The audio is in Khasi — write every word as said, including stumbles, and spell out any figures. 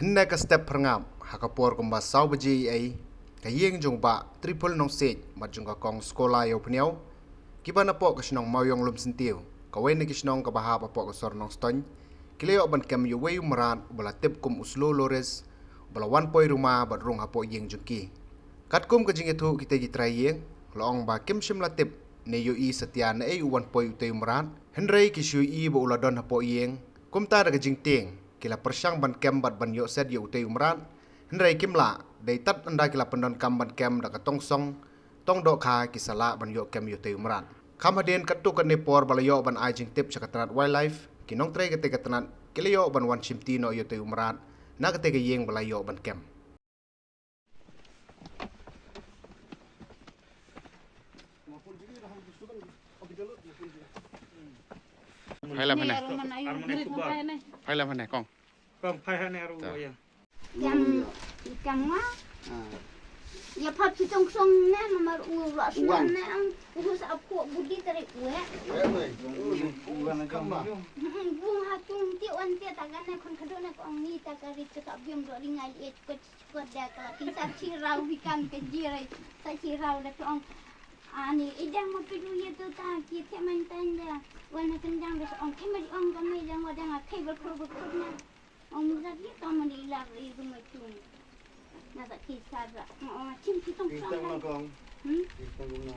Hynne ka step phyrngap, ha ka por kumba saw baje eiei, ka ïing jong u Bah Tripul Nongsiej bad jong ka Kong Skola Ïawphniaw, kiba napoh ka shnong Mawiong Lumsyntiew, kawei na ki shnong kaba hap hapoh ka sor Nongstoiñ, ki la ïoh ban kem ïa uwei u mrad uba la tip kum u Slow Loris, uba la wan poi ruma bad rung hapoh ïing jong ki. Katkum ka jingïathuh kitei ki trai ïing, la ong ba kim shym la tip ne ïohi satia naei u wan poi utei u mrad, hynrei ki shu ïohi ba u la don hapoh ïing. Kumta da ka jingtieng, ki la pyrshang ban kem bad ban ïoh set ïa utei u mrad, hynrei kim lah, dei tad ynda ki la pyndonkam ban kem da ka tong song, tong dohkha ki sa lah ban ïoh kem ïa utei u mrad. Kham hadien katto katne por ba la ïoh ban ai jingtip sha ka tnat Wildlife, ki nongtrei katei ka tnat, ki la ïoh ban wan shimti noh ïa utei u mrad, na katei ka ïing ba la ïoh ban kem. Phai lam hane. Phai lam hane, Kong. Kong, phai hane ruh ïa. Kam, kam nga. Ïa pha phi tong song ne, ma mar u la song ne, ang u sa pho budi tarik we. Bung ha tung ti wan ti ta kan ne, khon khaduk ne, kong ni ta ka rit ka sa biang do ringai et ko. Ko da ka la pisa chi rau hi kam ka jira, sa chi rau da tong. Ani idang ma pidu ye tu ta ki te man tan da. Wan na kan jang da ong te ma di ong ka me jang wa dang a te ba kro ba kro na. Ong mi zat ye ka ma di la ri bu ma tu. Na ka ti sa ra. Ma ong chim ki tong. Ki tong na kong. Hmm? Ki tong na.